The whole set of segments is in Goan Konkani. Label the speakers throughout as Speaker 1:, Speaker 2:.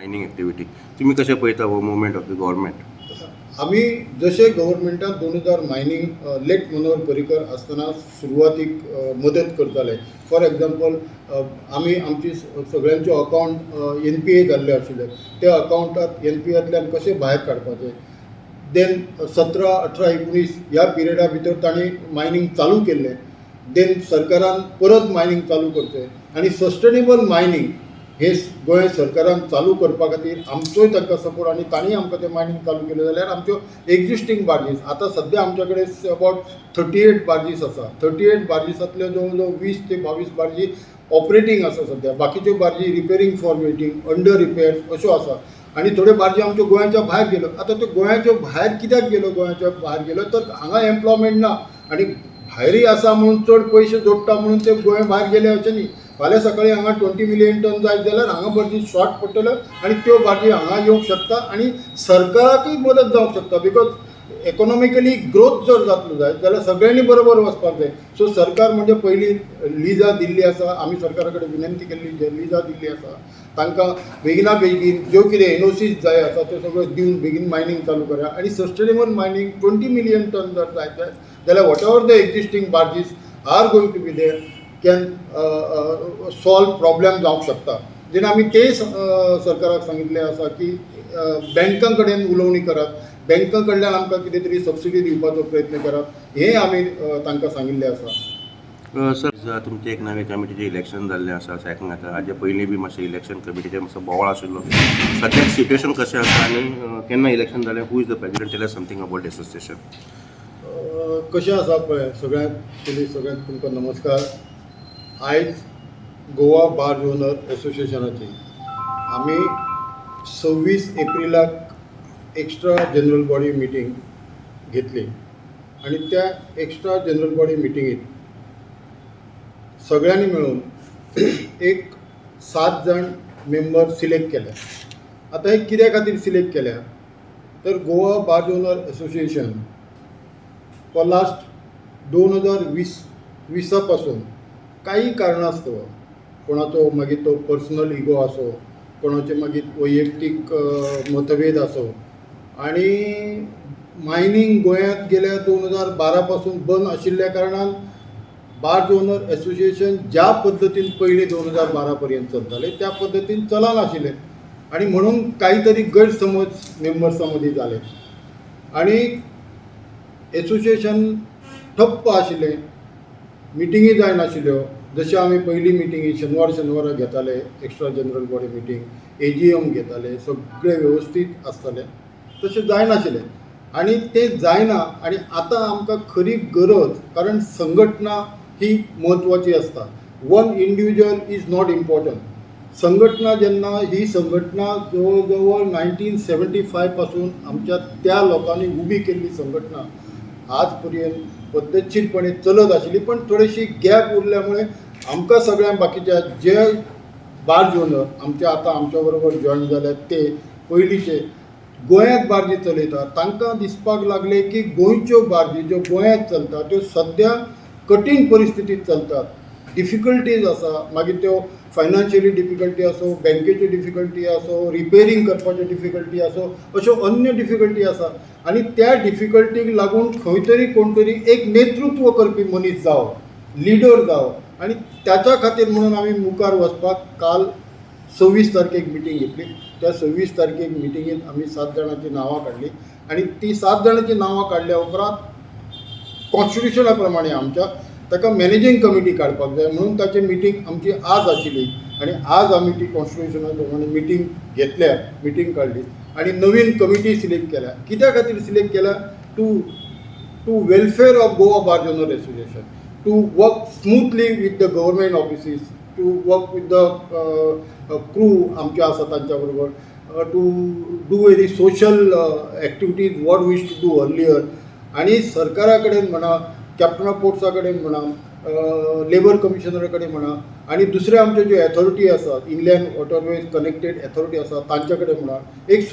Speaker 1: Mining activity. तुमी कशें पळयता हो मुवमेंट ऑफ the government?
Speaker 2: आमी जशें गव्हर्मेंटान 2000 मायनींग लेट मनोहर पर्रीकर आसतना सुरवातीक मदत करताले. फॉर एग्जाम्पल, आमी आमची सगळ्यांचे अकावंट एनपीए जाल्ले आशिल्ले, त्या अकावंटात एनपीएंतल्यान कशें भायर काडपाचें. देन 17, 18, 19 ह्या पिरियडा भितर तांणी मायनींग चालू केल्लें. देन सरकारान परत मायनींग चालू करचें आनी सस्टेनेबल मायनींग हे गोंय सरकारान चालू करपा खातीर आमचोय तांकां सपोर्ट आनी तांणी आमकां तें मायनींग चालू केलें जाल्यार आमच्यो एग्जिस्टींग बार्जीस, आतां सद्या आमच्या कडेन अबावट 38 बार्जीस आसा. 38 बार्जीसांतल्यो जवळ जवळ 20 ते 22 बार्जी ऑपरेटींग आसा सद्या. बाकीच्यो बार्जी repairing for waiting, under repair अश्यो आसा आनी थोड्यो बार्जी आमच्यो गोंयाच्या भायर गेल्यो. आतां त्यो गोंयाच्या भायर कित्याक गेल्यो? गोंयाच्या भायर गेल्यो तर हांगा एम्प्लॉयमेंट ना आनी भायरय आसा म्हणून, चड पयशे जोडटा म्हणून ते गोंया भायर गेले अशें न्ही. फाल्यां सकाळी हांगा 20 मिलियन टन जायत जाल्यार हांगा बार्जी शॉर्ट पडटल्यो आनी त्यो बार्जी हांगा येवंक शकता आनी सरकाराकूय मदत जावंक शकता, because economically growth जर जातलो जायत जाल्यार सगळ्यांनी बरोबर वचपाक जाय. सो सरकार म्हणजे पयलीं लिजां दिल्ली आसा. आमी सरकारा कडेन विनंती केल्ली, जे लिजां दिल्ली आसा तांकां बेगिना बेगीन ज्यो कितें एनओसीज जाय आसा त्यो सगळ्यो दिवन बेगीन मायनींग चालू करा आनी सस्टेनेबल मायनींग 20 मिलियन टन जर जायत जाल्यार whatever the existing barges are going to be there can solve problem जावंक शकता. जेन्ना आमी तेय सरकाराक सांगिल्लें आसा की बँकां कडेन उलोवणी करात, बँकां कडल्यान आमकां कितें तरी सबसिडी दिवपाचो प्रयत्न करात, हें आमी तांकां सांगिल्लें आसा.
Speaker 1: सर, तुमचें एक नवें कमिटीचें इलेक्शन जाल्लें आसा अशें आयकूंक येता. हाजे पयलीं बी मातशें इलेक्शन कमिटीचें मातसो बोवाळ आशिल्लो. सद्याक सिट्युएशन कशें आसा आनी केन्ना इलेक्शन जालें? Who is the president? Tell something about association.
Speaker 2: कशें आसा पळय, सगळ्यांत पयलीं सगळ्यांक तुमकां नमस्कार. आयज गोवा बार्ज ओनर एसोसिएशनाची आमी 26 एप्रिलाक एक्स्ट्रा जनरल बॉडी मिटींग घेतली आनी त्या एक्स्ट्रा जनरल बॉडी मिटिंगेत सगळ्यांनी मेळून एक सात जाण मेंबर सिलेक्ट केले. आतां हे कित्या खातीर सिलेक्ट केल्या तर Goa barge owner association for last 2020 विसा पासून काही कारणास्तव, कोणाचो मागीर तो पर्सनल इगो आसो, कोणाचे मागीर वैयक्तीक मतभेद आसो आनी मायनींग गोंयांत गेल्या 2012 पासून बंद आशिल्ल्या कारणान बार्ज ओनर एसोसिएशन ज्या पद्दतीन पयलीं 2012 पर्यंत चलतालें त्या पद्दतीन चलनाशिल्लें आनी म्हणून काही तरी गैरसमज मेंबर्सां मदीं जाले आनी एसोसिएशन ठप्प आशिल्लें. मिटिंगी जायनाशिल्ल्यो. जश्यो आमी पयलीं मिटिंगी शेनवार शेनवारा घेताले, extra general body meeting, AGM घेताले, सगळें वेवस्थीत आसतालें, तशें जायनाशिल्लें आनी तें जायना. आनी आतां आमकां खरी गरज, कारण संघटना ही म्हत्वाची आसता. One individual is not important. संघटना जेन्ना, ही संघटना जवळ जवळ 1975 पासून आमच्या त्या लोकांनी उबी केल्ली संघटना आज पर्यंत पद्दतशीरपणे चलत आशिल्ली, पण थोडीशी गॅप उरल्यामुळे आमकां सगळ्यांक बाकीच्या जे बार्ज ओनर आमचे आतां आमच्या बरोबर जॉयन जाल्यात, ते पयलींचे गोंयांत बार्जी चलयतात, तांकां दिसपाक लागलें की गोंयच्यो बार्जी ज्यो गोंयांत चलता त्यो सद्या कठीण परिस्थितींत चलतात, डिफिकल्टीज आसा. मागीर त्यो फायनान्शियली डिफिकल्टी आसूं, बँकेच्यो डिफिकल्टी आसूं, रिपेरींग करपाच्यो डिफिकल्टी आसूं, अश्यो अन्य डिफिकल्टी आसा आनी त्या डिफिकल्टीक लागून खंय तरी कोण तरी एक नेतृत्व करपी मनीस जावो, लिडर जावो आनी त्याच्या खातीर म्हणून आमी मुखार वचपाक काल 26 तारखेक मिटींग घेतली. त्या 26 तारखेक मिटिंगेत आमी सात जाणांची नांवां काडली आनी ती सात जाणांची नांवां काडल्या उपरांत कॉन्स्टिट्युशना प्रमाणे आमच्या ताका मॅनेजींग कमिटी काडपाक जाय म्हणून ताची मिटींग आमची आज आशिल्ली आनी आज आमी ती कॉन्स्टिट्युशना प्रमाणे मिटींग घेतल्या, मिटींग काडली आनी नवीन कमिटी सिलेक्ट केल्या. कित्या खातीर सिलेक्ट केल्या? To welfare of Goa Barge Owner Association, to work smoothly with the government offices, to work with the crew आमचे आसा तांच्या बरोबर, to do any social activities what we used to do earlier. आनी सरकारा कडेन म्हणा, कॅप्टन ऑफ पोर्ट्सा कडेन म्हणा, लेबर कमिशनरा कडेन म्हणा आनी दुसरे आमच्यो ज्यो एथॉरिटी आसात, इनलँड वॉटरवेज कनेक्टेड एथॉरिटी आसा तांच्या कडेन म्हणा, एक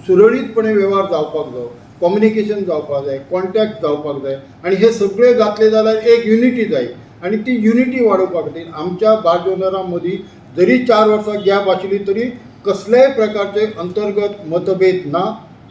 Speaker 2: सुरळीतपणे वेव्हार जावपाक जाय, कम्युनिकेशन जावपाक जाय, कॉन्टॅक्ट जावपाक जाय आनी हे सगळे जातले जाल्यार एक युनिटी जाय आनी ती युनिटी वाडोवपा खातीर आमच्या बार्ज ओनरां मदीं जरी 4 वर्सां गॅप आशिल्ली तरी कसल्याय प्रकारचे अंतर्गत मतभेद ना.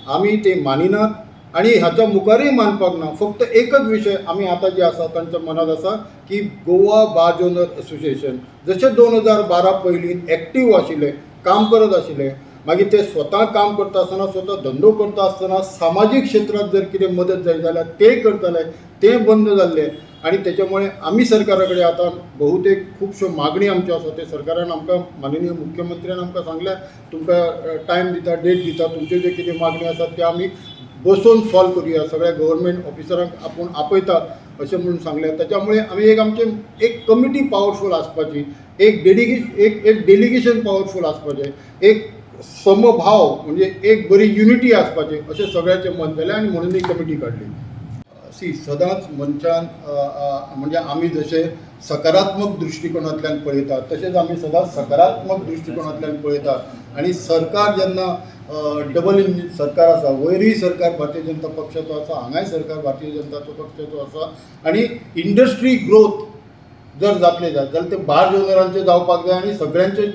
Speaker 2: आमी ते मानिनात आनी हाच्या मुखारूय मानपाक ना. फक्त एकच विशय आमी आतां जे आसा तांच्या मनांत आसा की गोवा बार्ज ओनर एसोसिएशन जशें 2012 पयलीं एक्टीव आशिल्लें, काम करत आशिल्लें, मागीर ते स्वता काम करता आसतना, स्वता धंदो करता आसतना सामाजीक क्षेत्रांत जर कितें मदत जाय जाल्यार तें करताले, तें बंद जाल्लें. आनी तेच्या मुळे आमी सरकारा कडेन आतां बहुतेक खुबश्यो मागणी आमच्यो आसा ते सरकारान आमकां, माननीय मुख्यमंत्र्यान आमकां सांगल्या, तुमकां टायम दिता, डेट दिता, तुमच्यो ज्यो कितें मागण्यो आसात त्यो आमी बसोवन सॉल्व करुया, सगळ्या गव्हर्मेंट ऑफिसरांक आपूण आपयता अशें म्हणून सांगलें. ताच्या मुळे आमी एक आमचें एक कमिटी पावरफूल आसपाची, एक डेडिके एक एक डेलिगेशन पावरफूल आसपाचें, एक समभाव म्हणजे एक बरी युनिटी आसपाची अशें सगळ्याचें मत जालें आनी म्हणून ही कमिटी काडली. सी, सदांच मनशान म्हणजे आमी जशे सकारात्मक दृश्टिकोनांतल्यान पळयतात तशेंच आमी सदांच सकारात्मक दृश्टिकोनांतल्यान पळयतात. आनी सरकार जेन्ना डबल इंजीन सरकार आसा, वयरूय सरकार भारतीय जनता पक्षाचो आसा, हांगाय सरकार भारतीय जनता पक्षाचो आसा आनी इंडस्ट्री ग्रोथ जर जातले जात जाल्यार ते बार्ज ओनरांचे जावपाक जाय आनी सगळ्यांचेच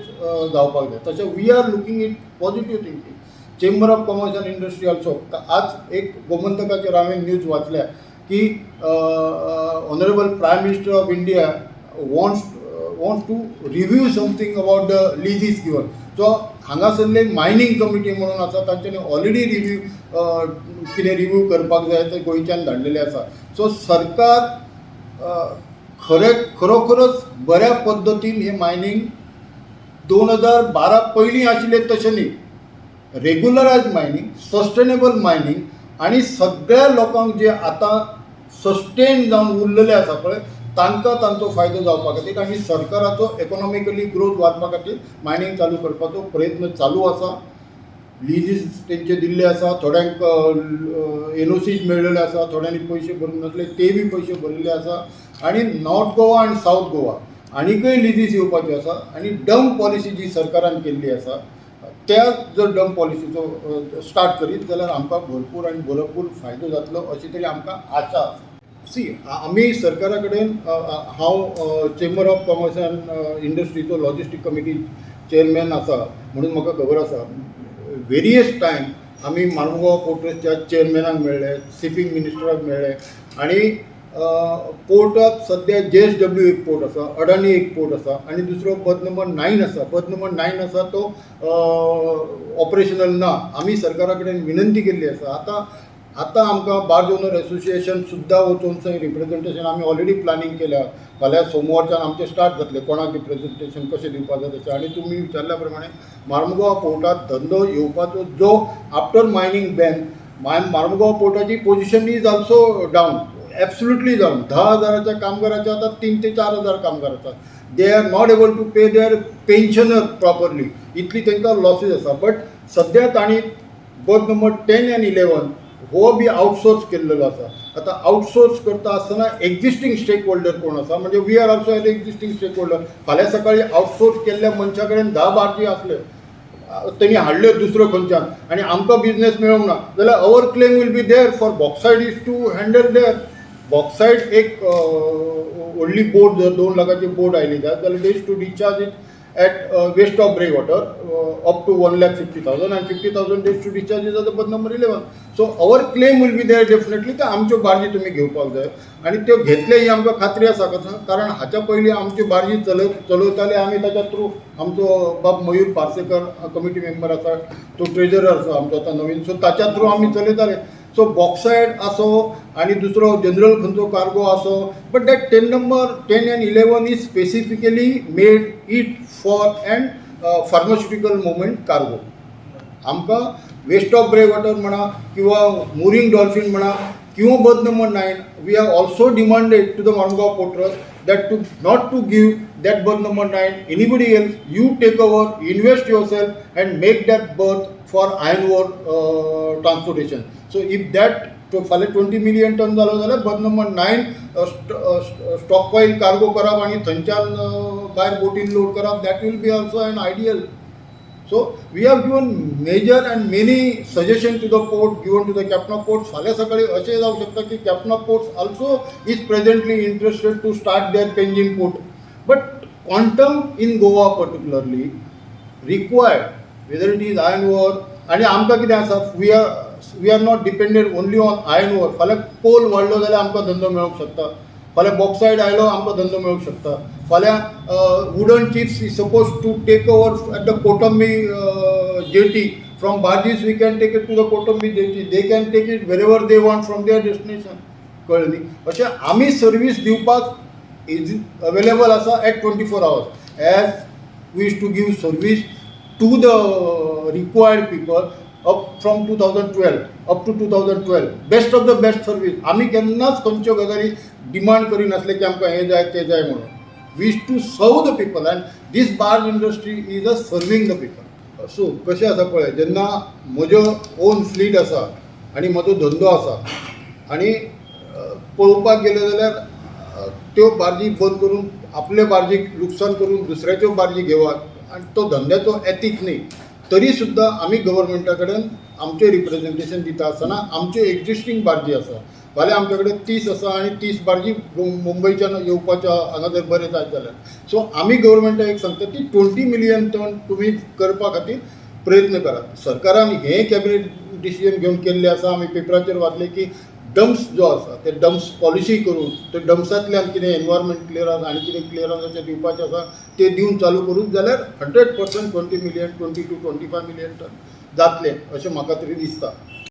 Speaker 2: जावपाक जाय. तशें we are looking it positive thinking. Chamber of Commerce and Industry also, आज एक गोमंतकाचेर हांवें न्यूज वाचल्या की Honourable Prime Minister of India wants to review something about the leases given. So हांगासरले mining committee म्हणून आसा, तांच्यांनी ऑलरेडी रिव्यू कितें रिव्यू करपाक जाय ते गोंयच्यान धाडलेले आसा. सो सरकार खरें खरोखरच बऱ्या पद्दतीन हे मायनींग 2012 पयलीं आशिल्लें तशें न्ही, रेगुलरायज मायनींग, सस्टेनेबल मायनींग आनी सगळ्या लोकांक जे आतां सस्टेन जावन उरलेले आसा पळय तांकां तांचो फायदो जावपा खातीर आनी सरकाराचो इकॉनॉमिकली ग्रोथ वाडपा खातीर मायनींग चालू करपाचो प्रयत्न चालू आसा. लिजीस तेंचे दिल्ले आसा, थोड्यांक एनओसीज मेळ्ळेले आसा, थोड्यांनी पयशे भरूंक नासले ते बी पयशे भरिल्ले आसा. आनी नॉर्थ गोवा आनी सावथ गोवा आनीकय लिजीस येवपाच्यो आसा. आनी डंप पॉलिसी जी सरकारान केल्ली आसा त्या जर डंप पॉलिसीचो स्टार्ट करीत जाल्यार आमकां भरपूर आनी भरपूर फायदो जातलो अशी तरी आमकां आशा आसा. सी, आमी सरकारा कडेन, हांव चेंबर ऑफ कॉमर्स अँड इंडस्ट्रीचो लॉजिस्टीक कमिटी चेअरमॅन आसा म्हणून म्हाका खबर आसा, वेरियस टायम आमी मार्मुगांव पोर्ट ट्रस्टच्या चेअरमॅनाक मेळ्ळे, शिपींग मिनिस्टराक मेळ्ळे. आनी पोर्टात सद्या जेएसडब्ल्यू एक पोर्ट आसा, अडानी एक पोर्ट आसा आनी दुसरो बर्थ नंबर 9 आसा. बर्थ नंबर 9 आसा तो ऑपरेशनल ना. आमी सरकारा कडेन विनंती केल्ली आसा. आतां आतां आमकां बार्ज ओनर एसोसिएशन सुद्दां वचून थंय रिप्रेझेंटेशन आमी ऑलरेडी प्लॅनिंग केल्या. फाल्यां सोमवारच्यान आमचें स्टार्ट जातलें, कोणाक रिप्रेझेंटेशन कशें दिवपाक जाय तशें. आनी तुमी विचारल्या प्रमाणे मार्मुगांव पोर्टात धंदो येवपाचो जो आफ्टर मायनींग बॅन मार्मुगांव पोर्टाची position is also down, absolutely down. 10,000च्या कामगाराचे आतां 3 ते 4 हजार कामगार आसात. They are not able to pay their pensioner properly, इतली तांकां लॉसीस आसा. बट सद्या तांणी बर्थ नंबर 10 आनी 11 हो बी आउटसोर्स केल्लेलो आसा. आतां आउटसोर्स करता आसतना एक्झिस्टींग स्टेक होल्डर कोण आसा, म्हणजे we are also an existing stakeholder. फाल्यां सकाळी आउटसोर्स केल्ल्या मनशा कडेन 10 बार्जी आसल्यो, तेणी हाडल्यो दुसऱ्यो खंयच्यान आनी आमकां बिजनेस मेळोंक ना जाल्यार our claim will be there for bauxite is to handle there. Bauxite एक व्हडली बोट जर 2 लाखाची बोट आयली जायत जाल्यार they to discharge it at waste of breakwater up to 1,50,000 and 50,000 days to discharge is at the berth number 11. So our claim will be there definitely. तर आमच्यो बार्जी तुमी घेवपाक जाय आनी त्यो घेतले ही आमकां खात्री आसा. कसो कारण हाच्या पयलीं आमची बार्जी चलयताले आमी, ताच्या थ्रू आमचो बाब मयूर पार्सेकर कमिटी मेंबर आसा, तो ट्रेजरर आसा आमचो आतां नवीन, सो ताच्या थ्रू आमी चलयताले. सो बॉक्सायड आसो आनी दुसरो जनरल खंयचो कार्गो आसो, but that 10 number 10 and 11 is specifically made it for and pharmaceutical movement cargo. आमकां वेस्ट ऑफ ब्रेक वॉटर म्हणा किंवा मुरींग डॉल्फीन म्हणा किंवा berth number 9, we have also demanded to the Marmugao Port Trust that to not to give that berth number 9 anybody else. You take over, invest yourself and make that berth for iron ore transportation. So if that तो फाल्यां 20 मिलियन टन जालो जाल्यार बर्थ नंबर 9 स्टॉक पायल कार्गो करप आनी थंयच्यान भायर बोटीन लोड करप, that will be also an ideal. So we have given major and many suggestion to the port, given to the captain of ports. फाल्यां सकाळी अशें जावंक शकता की captain of ports also is presently interested to start their Panjim port. But quantum in Goa particularly required Whether it is iron ore, आनी आमकां कितें आसा, we are not depended only on iron ore. फाल्यां कोल वाडलो जाल्यार आमकां धंदो मेळोंक शकता, फाल्यां बॉक्सायड आयलो आमकां धंदो मेळोंक शकता, फाल्यां wooden chips is suppose to take over at the Kotambi jetty. From barges we can take it to the Kotambi jetty, they can take it wherever they want from their destination. कळ्ळें न्ही? अशें आमी सर्वीस दिवपाक is available आसा at 24 hours, as we used to give service to the required people up from 2012, up to 2012, best of the best service. आमी केन्नाच खंयच्यो गजाली डिमांड करिनासले की आमकां हें जाय, तें जाय म्हणून. We used to serve the people, and this barge industry is a serving the people. So कशें आसा पळय, जेन्ना म्हज्यो ओन फ्लीट आसा आनी म्हजो धंदो आसा आनी पळोवपाक गेले जाल्यार त्यो बार्जी बंद करून, आपले बार्जीक लुकसाण करून दुसऱ्याच्यो बार्जी घेवप आनी तो धंद्याचो एथीक न्ही. तरी सुद्दां आमी गव्हर्मेंटा कडेन आमचें रिप्रेजेंटेशन दिता आसतना आमच्यो एग्जिस्टींग बार्जी आसा. फाल्यां आमचे कडेन 30 आसा आनी 30 बार्जी मुंबयच्यान येवपाच्यो हांगा जर बरें जायत जाल्यार. सो आमी गव्हर्मेंटाक एक सांगता की 20 मिलियन टन तुमी करपा खातीर प्रयत्न करात. सरकारान हें कॅबिनेट डिसिजन घेवन केल्लें आसा. आमी पेपराचेर वाचलें की डम्प्स जो आसा ते डम्प्स पॉलिसी करून ते डम्प्सांतल्यान कितें एनवायरमेंट क्लियरन्स आनी कितें क्लियरन्स अशें दिवपाचें आसा ते दिवन चालू करूत जाल्यार 100% 20 million, 20 to 25 million ton जातलें अशें म्हाका तरी दिसता.